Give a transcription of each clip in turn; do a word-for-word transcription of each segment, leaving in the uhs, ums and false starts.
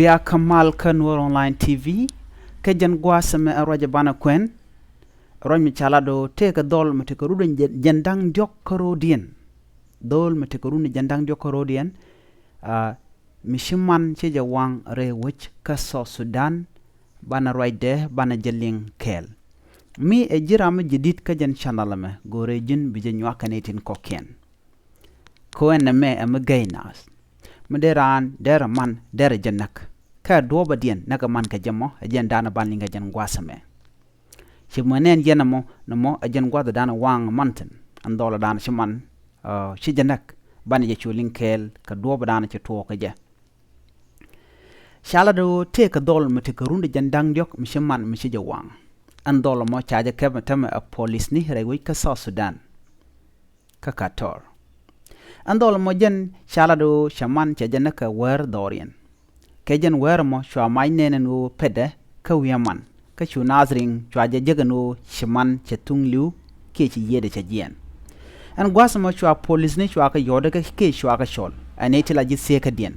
Bia kä mal kä Nuɔr Online T V. Kä jɛn gua̱a̱th ɛmɛ ɛ ruac ɛ banɛ kuɛn. Ruac mi ca lat ɣöö tëëkɛ dhɔl mi tekɛ run jɛn da̱ŋ diɔ̱k kä ro̱o̱diɛn. Dhɔl mi tekɛ run jɛn da̱ŋ diɔ̱k kä ro̱o̱diɛn. Mi ci man cɛ jɛ waŋ rɛy wec kä South Sudan. Banɛ ruacdɛ banɛ jɛ liŋ kɛɛl. Mi ɛ ji̱ ram mi ji̱ di̱t kä jɛn channel ɛmɛ, go̱o̱rɛ ji̱n bi jɛ nyuak kɛn itin kɔ̱kiɛn. Kɛ ɣöö ɛn ɛmɛ ɛ mi gɛy naath. Mi dee raan derɛ man derɛ jɛ näk, kä duɔ̱ɔ̱pädiɛn näkɛ man kɛ jɛ mɔ, ɛ jɛn da̱a̱n ɛ ban liŋ kɛ jɛn gua̱a̱th ɛmɛ. Ci mɔ nɛn jɛn ɛmɔ, nɔmɔ ɛ jɛn gua̱a̱th da̱a̱n ɛ waŋ man thi̱n. Ɛn dhɔl da̱a̱n ci man ci jɛ näk, banɛ jɛ cu liŋ kɛɛl kɛ duɔ̱ɔ̱p da̱a̱n ci tuɔɔk kɛ jɛ. Ca lat ɣöö tëëkɛ dhɔl mi tekɛ run jɛn da̱ŋ diɔ̱k mi ci man mi ci jɛ waŋ. Ɛn dhɔl ɛmɔ ca jɛ kɛp mi tämɛ ɛ polisni rɛy wec kä South Sudan kä Katɔr. Ɛn dhɔl ɛmɔ jɛn ca lat ɣöö cɛ man cɛ jɛ näk kɛ wäär dhɔriɛn. Kɛ jɛn wäär ɛmɔ cua mac nɛn ɛn ɣöö petdɛ kä wi̱i̱ ɛman. Kä cu naath riŋ cua jɛ jek ɛn ɣöö ci man cɛ thuŋ li̱w kiɛ ci yiëëdɛ cɛ jiɛɛn. Ɛn gua̱a̱th ɛmɔ cua polisni cua kɛ yɔ̱ɔ̱dɛ kä kiɛ cua kɛ cɔl ɛn ëë ti la ji̱ thieekädiɛn.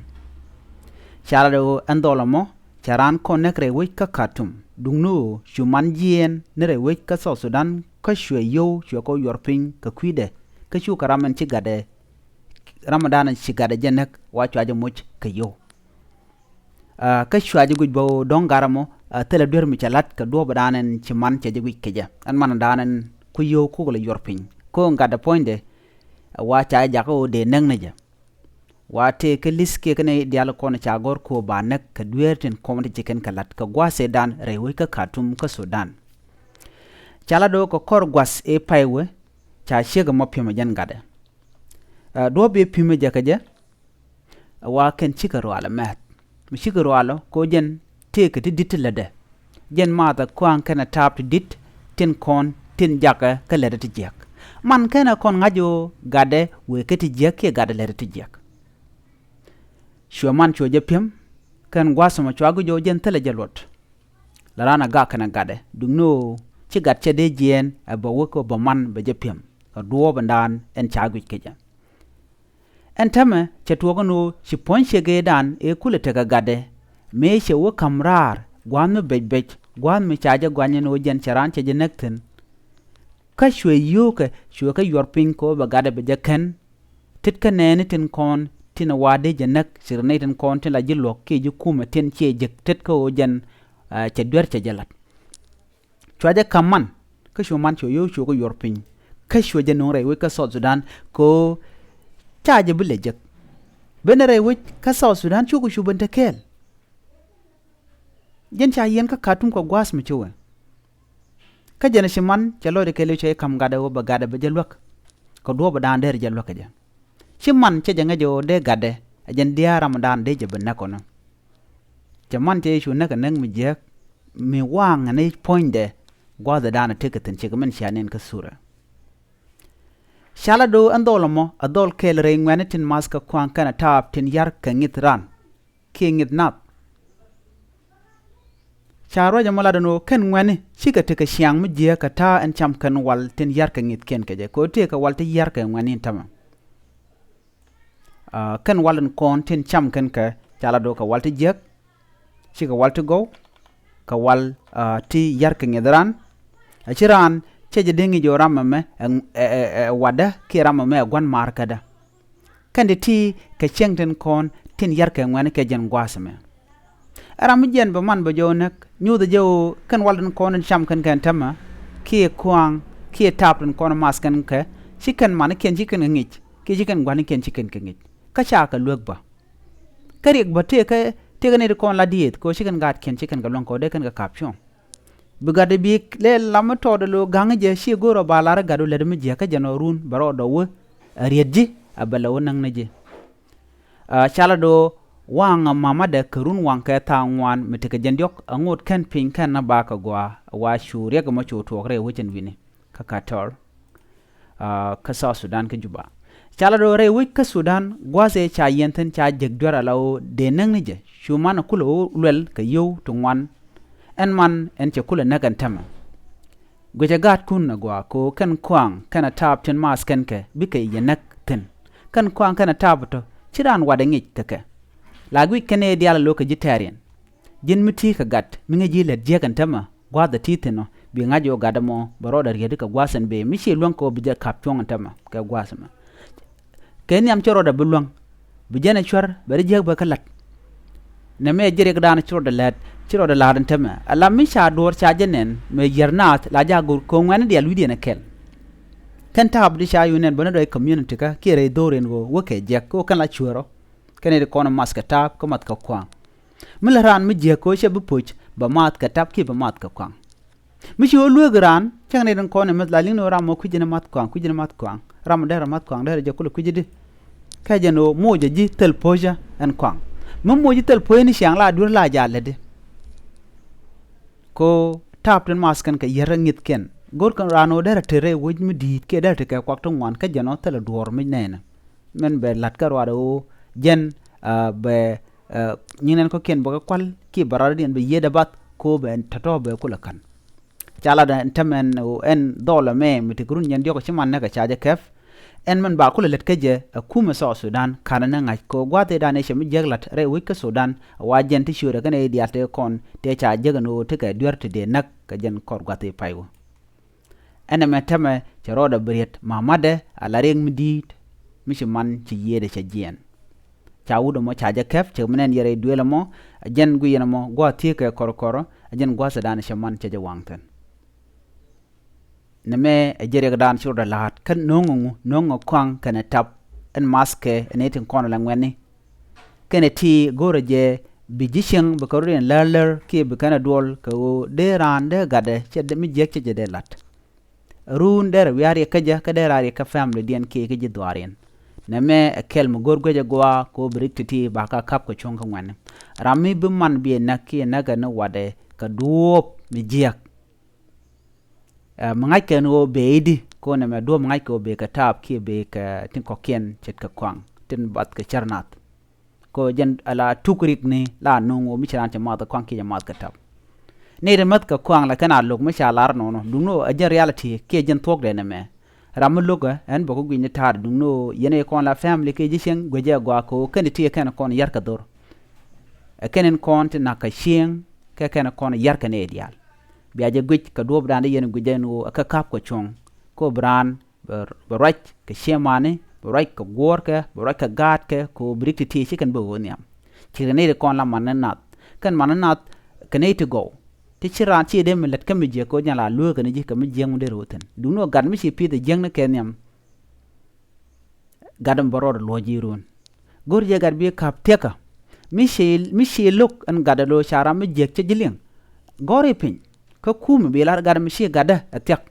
Ca lat ɣöö ɛn dhɔl ɛmɔ cɛ raan kɔn näk rɛy wec kä Khartoum, duŋni ɣöö cu man jiɛɛn ni rɛy wec kä South Sudan kä cuɛ yio̱w cuɛ kɛ yuɔr piny kɛ kui̱dɛ kä cukɛ ram ɛn ci gatdɛ, ram ɛn da̱a̱n ci gatdɛ jɛ näk wa cua jɛ moc kɛ yio̱w. Kä cua jɛ guic bä ɣöö dɔ̱ŋ gat ɛmɔ thilɛ duer mi cɛ la̱t kɛ duɔ̱ɔ̱p da̱a̱n ɛn ci man cɛ jɛ guic kɛ jɛ. Ɛn man da̱a̱n ɛn ku yio̱w kukɛ lɛ yuɔr piny. Kä gatdɛ puɔ̱nydɛ wa ca jɛ jakä ɣöö dee näk ni jɛ. Wa tëë kä li̱th kiɛ kä nɛy diaal kɔn ca gɔ̱r kɛ ɣöö ba näk kɛ dueer tin kɔm ti ci kɛn kɛ la̱t kɛ gua̱a̱th ëëdan rɛy wec kä Khartoum kä Sudan. Ca lat ɣöö kɛ kɔr gua̱th ëë pay wee ca ciek ɛmɔ pi̱em ɛ jɛn gatdɛ. Duɔ̱ɔ̱p ëë pi̱em ɛ jɛ kɛ jɛ ɛ wa kɛn cikɛ rual ɛ mɛth. Mi cikɛ rual ɔ kɛ ɣöö jɛn tëëkɛ ti di̱t ti lätdɛ. Jɛn maath ɛ kua̱a̱ŋ kɛnɛ taap ti di̱t tin kɔn tin jakä kä lätdɛ ti jiäk. Man kɛnɛ kɔn ŋa̱c ɣöö gatdɛ wëë kä ti jiäk kiɛ gatdɛ lätdɛ ti jiäk. Cuɛ man cuɛ jɛ pi̱em kɛn gua̱a̱th ɛmɔ cua guic ɣöö jɛn thilɛ jɛ luɔt. La raan a gak kɛnɛ gatdɛ duŋni ɣöö ci gat cɛ dee jiɛɛn ɛ bɛ wek ɣöö bɛ man bɛ jɛ pi̱em kɛ duɔ̱ɔ̱p ɛn da̱a̱n ɛn ca guic kɛ jɛ. Ɛn täämɛ cɛ tuɔɔk ɛn ɣöö ci puɔ̱ny ciek ëëdan ëë kulɛ tekɛ gatdɛ mëë cɛ wä ka̱m raar gua̱a̱th mi bec bec gua̱a̱th mi ca jɛ guany ɛn ɣöö jɛn cɛ raan cɛ jɛ näk thi̱n. Kä cuɛ yio̱o̱kɛ cuɛ kä yuɔr piny kɛ ɣöö bɛ gatdɛ bɛ jɛ kän tet kä nɛɛni tin kɔn tin wa dee jɛ näk ci rɛ nɛy tin kɔn tin la ji̱ luɔ̱k kiɛ ji̱ kumɛ tin ciɛ jek tet kä ɣöö jɛn cɛ duer cɛ jɛ la̱t. Cua jɛ ka̱m man kä cu man cuɛ yio̱w cuɛ kä yuɔr piny kä cuɛ jɛ no̱o̱ŋ rɛy wec kä South Sudan kɛ ɣöö ca jɛ bi lɛ jek. Benɛ rɛy wec kä South Sudan cukɛ cu ben te kɛɛl. Jɛn ca yiɛn kä Khartoum kɛ gua̱a̱th mi ci wee. Kä jɛn ci man cɛ lɔcdɛ kɛɛliw cɛ i̱ ka̱m gatdɛ ɣöö bɛ gatdɛ bɛ jɛ luäk kɛ duɔ̱ɔ̱p ɛ da̱a̱n derɛ jɛ luäk kɛ jɛ. Ci man cɛ jɛ ŋäc ɣöö dee gatdɛ ɛ jɛn diaal ram ɛ da̱a̱n dee jɛ ben näk kɔn. Cɛ man cɛ cu näk ɛ näk mi jiääk mi waaŋ ɛ ni puɔ̱nydɛ gua̱a̱th ɛ da̱a̱n ɛ tekɛ thi̱n cikɛ min cia nɛn kä thurɛ. Ca lat ɣöö ɛn dhɔl ɛmɔ ɛ dhɔl kɛɛl rɛy ŋuɛ̈tni tin math kɛ kua̱a̱ŋ kɛnɛ taap tin ya̱r kɛ ŋi̱th raan kiɛ ŋi̱th nath. Ca ruac ɛmɔ lat ɛn ɣöö kɛn ŋuɛ̈tni cikɛ tekɛ ciaŋ mi jiääk kɛ ta̱a̱ ɛn cam kɛn wal tin ya̱r kɛ ŋi̱thkiɛn kɛ jɛ kɛ ɣöö tëëkɛ wal ti ya̱r kɛ ŋuɛ̈tni täämɛ. Kɛn wal in kɔn tin cam kɛn kɛ ca lat ɣöö kɛ wal ti jiäk, cikɛ wal ti gɔw, kɛ wal ti ya̱r kɛ ŋi̱th raan. A ci raan cɛ jɛ dee ŋi̱c ɣöö ram ɛmɛ ɛ wadä kiɛ ram ɛmɛ ɛ gua̱n ma̱a̱r kädä. Kɛn ti ti kɛ cieŋ tin kɔn tin ya̱r kɛ ŋuɛ̈tni kɛ jɛn gua̱a̱th ɛmɛ. Ɛ ram mi jiɛn bɛ man bɛ jɔw näk nyothɛ jɛ ɣöö kɛn wal tin kɔn in cam kɛn kɛn täämɛ kiɛ kua̱a̱ŋ kiɛ taap tin kɔn math kɛn kɛ ci kɛn manikiɛn ci kɛn kɛ ŋi̱c kiɛ ci kɛn gua̱nikiɛn ci kɛn kɛ ŋi̱c. Kä ca kɛ luek bä. Kä riɛk bä tëëkɛ tëëkɛ nɛy ti kɔn la diëëth kɛ ɣöö ci kɛn gaatkiɛn ci kɛn kɛ luäŋ kɛ ɣöö dee kɛn kɛ ka̱p cuɔ̱ŋ. Bi gatdɛ bi lɛ lam mi tɔɔdɛ lo̱o̱ ga̱ŋ jɛ ci go̱o̱rä ba lar gat ɣöö lätdɛ mi jiäk kä jɛn ɣöö run bɛ rɔɔdɛ wä. Ɛ riet ji̱ ɛ bɛ lɛ wä näk ni ji̱. Ca lat ɣöö waŋ mamadɛ kɛ run waŋ kɛ thaak ŋuan mi tekɛ jɛn diɔ̱k ɛ ŋot kɛn piny kɛn na bakɛ gɔaa wa cu riɛk ɛmɔ cu tuɔɔk rɛy wecɛn wi̱ni kä Katɔr. Kä South Sudan kä Juba. Ca lat ɣöö rɛy wec kä Sudan gua̱a̱th ëë ca yiɛn thi̱n ca jek duer ala ɣöö dee näk ni jɛ cu man ɛ kulɛ ɣöö luɛl kɛ yio̱w ti ŋuan. Ɛn man ɛn cɛ kulɛ näk ɛn täämɛ. Guicɛ gaatkun agɔaa kɛ ɣöö kɛn kua̱a̱ŋ kɛnɛ taap tin math kɛn kɛ bikɛ yɛ näk thi̱n. Kɛn kua̱a̱ŋ kɛnɛ taap tɔ̱ ci raan watdɛ ŋi̱c kɛ kɛ. La guic kɛn ëë diaal a lo̱k kɛ ji̱ tɛ̈riɛn. Ji̱n mi ti̱i̱ kɛ gat mi ŋäc ji̱ lät jiäk ɛn tämɛ gua̱a̱th ɛ ti̱i̱ thi̱n ɔ, bi ŋa̱c ɣöö gat ɛmɔ bɛ rɔɔdɛ riet kɛ gua̱a̱th ɛn bëë mi ci luäŋ kɛ ɣöö bi jɛ ka̱p cuɔ̱ŋ ɛn tämɛ kɛ gua̱a̱th ɛmɛ. Kɛ nhiam ci rɔɔdɛ bi luäŋ, bi jɛn ɛ cuär bɛ ri jiäk bɛ kä la̱t. Nɛmɛ ji̱ riɛkdan ci rɔɔdɛ lät, ci rɔɔdɛ la̱t ɛn tämɛ. Ala mi ca duɔ̱ɔ̱r ca jɛ nɛn mëë yiär naath la ja̱ go̱r kɛ ŋuɛ̈ni diaal wi̱cdiɛn ɛ kɛl. Kɛn ta̱a̱p di ca yun nɛn bä ni dɔ̱c community kä kiɛ rɛy dho̱o̱r in ɣöö wä kɛ jiäk kɛ ɣöö kɛn la cuäärɔ. Kɛn iti kɔn math kɛ ta̱a̱p kä math kɛ kua̱a̱ŋ. Mi lät raan mi jiäk kɛ ɣöö cɛ bi poc bɛ math kɛ ta̱a̱p kiɛ bɛ math kɛ kua̱a̱ŋ. Mi ci ɣöö lueek raan cäŋ nɛy tin kɔn ɛ meth la liŋ ni ɣöö ram mɔ kui̱c ni math kɔaŋ, kui̱c ni math kɔaŋ, ram derɛ math kɔaŋ derɛ jɛ kulɛ kui̱c di. Kɛ jɛn ɣöö moc ɛ ji̱ thil po̱cä ɛn kɔaŋ. Mi moc ji̱ thil po̱cä ni ciaŋ la duer la jaal lätdi. Ko ta̱a̱p tin math kɛn kɛ yier ɛ ŋi̱thkiɛn go̱r kɛn raan ɣöö derɛ te rɛy wec mi di̱i̱t kiɛ derɛ te kɛ kuak ti ŋuan kä jɛn ɣöö thilɛ duɔ̱ɔ̱r mi nɛɛnɛ. Min bɛ la̱t kä ruaadɛ ɣöö jɛn bɛ nyin ɛn kɔ̱kiɛn bɛ kɛ kual kiɛ bɛ rɔɔdiɛn bɛ yiëëdɛ bath ko bɛ tɔ̱tɔ̱ bɛ kulɛ ka̱n. Ca lat ɛn täämɛ ɛn dhɔl ɛmɛ mi ti kɛ run nyɛn diɔ̱k ci man nɛ kɛ ca jɛ kɛp. Ɛn mɛn ba kulɛ lät kä jɛ ɛ kumɛ South Sudan ka̱n ɛn ɛ ŋa̱c kɛ ɣöö gua̱a̱th ëëdan ëë cɛ mi jiäk la̱t rɛy wec kä Sudan ɛ wa jɛn ti ciöötɛ kɛn ɛ diaal tëë kɔn tëë ca jiäk ɛn ɣöö tekɛ duer ti dee näk kɛ jɛn kɔr gua̱a̱th ëë pay wä. Ɛn ɛmɛ täämɛ cɛ rɔɔdɛ bi riet ma̱ma̱tdɛ a la riɛk mi di̱i̱t mi ci man ci yiëëdɛ cɛ jiɛɛn. Ca wut ɛmɔ ca jɛ kɛp cɛ mi nɛn yɛrɛ i̱ duël ɛmɔ. Ɛ jɛn guiyɛn ɛmɔ gua̱a̱th thieekɛ kɔrkɔrɔ ɛ jɛn gua̱a̱th ëëdan cɛ man cɛ jɛ waŋ thi̱n. Nɛmɛ ɛ ji̱ riɛkdan ci rɔɔdɛ la̱a̱t kä no̱o̱ŋ ɛŋu no̱o̱ŋ ɛ kɔaŋ kɛnɛ tap ɛn mathkɛ ɛn ëë tin kɔn ɛ la ŋuɛ̈tni. Kɛnɛ ti go̱rɛ jɛ bi ji̱ cieŋ bi kɛ rɔɔdiɛn lär lär kiɛ bi kɛn ɛ duɔl kɛ ɣöö dee raan dee gatdɛ cɛ mi jiäk cɛ jɛ dee la̱t. Run derɛ wiaa riɛk kä jɛ kä derɛ a riɛk kä family diɛn kiɛ kä ji̱ dhuaariɛn. Nɛmɛ ɛ kɛl mi go̱r guecɛ gua̱a̱ kɛ ɣöö bi rik ti̱ti̱ ba ka ka̱p kɛ cuɔ̱ŋ kä ŋuɛ̈tni. Ram mi bi man biɛ näk kiɛ näkɛ ni watdɛ kɛ duɔ̱ɔ̱p mi jiäk. Ɛ mi ŋa̱ckɛ ni ɣöö bëë i̱di kɛ ɣöö nɛmɛ duɔ̱ɔ̱p mi ŋa̱ckɛ ɣöö bëë kɛ ta̱a̱p kiɛ bëë kɛ tin kɔ̱kiɛn ce̱tkɛ kɔaŋ tin bath kɛ cär nath. Kɛ ɣöö jɛn ala tuk rik ni la no̱o̱ŋ ɣöö mi ci raan cɛ math kɛ kɔaŋ kiɛ cɛ math kɛ tap. Nɛy ti mäth kɛ kɔaŋ la kɛn a lo̱k mi ca lar nɔnɔ duŋni ɣöö ɛ jɛn reality kiɛ jɛn thuɔ̱kdɛ nɛmɛ. Ram mi lo̱kä ɛn bɛ kɛ guic ni ta̱a̱dɛ duŋni ɣöö yɛn ɛ kɔn la family kiɛ ji̱ cieŋ guecɛ ɛ gɔaa kɛ ɣöö kɛn ti ti ɛ kɛn kɔn yar kɛ dho̱r. Ɛ kɛn in kɔn ti nak kɛ cieŋ kɛ kɛn kɔn yar kɛ nɛy diaal. Bia jɛ guic kɛ duɔ̱ɔ̱pdan ti yɛn guic ɛn ɣöö ɛ kɛ ka̱p kɛ cuɔ̱ŋ. Kɛ ɣöö bi raan bɛ ruac kɛ ciɛmani, bɛ ruac kɛ guɔ̱ɔ̱rkɛ, bɛ ruac kɛ gaatkɛ kɛ ɣöö bi rik ti̱ti̱ ci kɛn bä ɣöö nhiam. Ci kɛ nɛy ti kɔn la man ni nath kɛn man ni nath kɛ nɛy ti gɔw. Ti ci raan ci dee mi lät kä mi jiäk kɛ ɣöö jɛn la lueek kɛn ji̱ kɛ mi jiäk mi dee ro̱o̱ thi̱n duŋni ɣöö gat mi ci pi̱th ɛ jiäk ni kɛ nhiam. Gat mi bä rɔɔdɛ luɔ̱c ji̱ run. Go̱r jɛ gat bi ka̱p thiäkä. Mi ci mi ci lo̱k ɛn gatdɛ lo̱ ca ram mi jiäk cä ji̱ liŋ. Gɔ̱r i̱ piny kä kumɛ bi lar gat mi ci gatdä ɛ thiäk.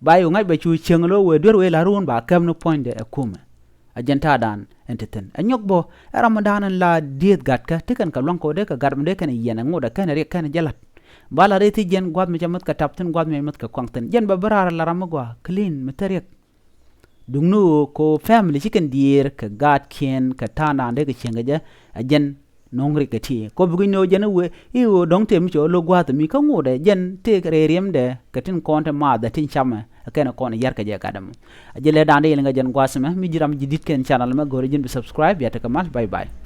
Ba yɛ ŋa̱c bɛ cu cieŋ lo̱ wëë duer wëë la̱r wun ba kɛm ni puɔ̱nydɛ ɛ kumɛ. Ɛ jɛn ta̱a̱dan ɛn ti thi̱n ɛ nyɔk bä ɛ ram mi da̱a̱n ɛn la dieth gatkä ti kɛn kɛ lua̱ŋ kɛ wä dee kɛ gat mi dee kɛn yiɛn ɛ ŋot ɛ kɛn riɛk kɛn jɛ la̱t. Ba la rɛy thi jiɛn gua̱th mi cɛ mäth kɛ tap thi̱n gua̱th mi cɛ mäth kɛ kuaŋ thi̱n jɛn bɛ bi raar ɛ la ram mi gɔaa clean mi thil riɛk. Duŋni ɣöö kɛ ɣöö family ci kɛn diëër kɛ gaatkiɛn kɛ ta̱a̱ndan dee kɛ cieŋ kɛ jɛ ɛ jɛn no̱o̱ŋ rik kɛ ti kɔ bi guic ni ɣöö jɛn i̱ wee i̱ ɣöö dɔ̱ŋ tëë mi cɛ ɣöö lo̱k gua̱a̱th mi kä ŋotdɛ jɛn tëë rɛy riɛmdɛ kɛ tin kɔn te maath ɛ tin camɛ ɛ kɛn kɔn yar kɛ jɛ gat ɛmɔ. Ɛ jɛ lɛ da̱a̱n dee yɛn kɛ jɛn gua̱a̱th ɛmɛ mi ji̱ ram ji̱ di̱t kɛn channel ɛmɛ go̱o̱rɛ ji̱n bi subscribe bia tekɛ mal. Bye bye.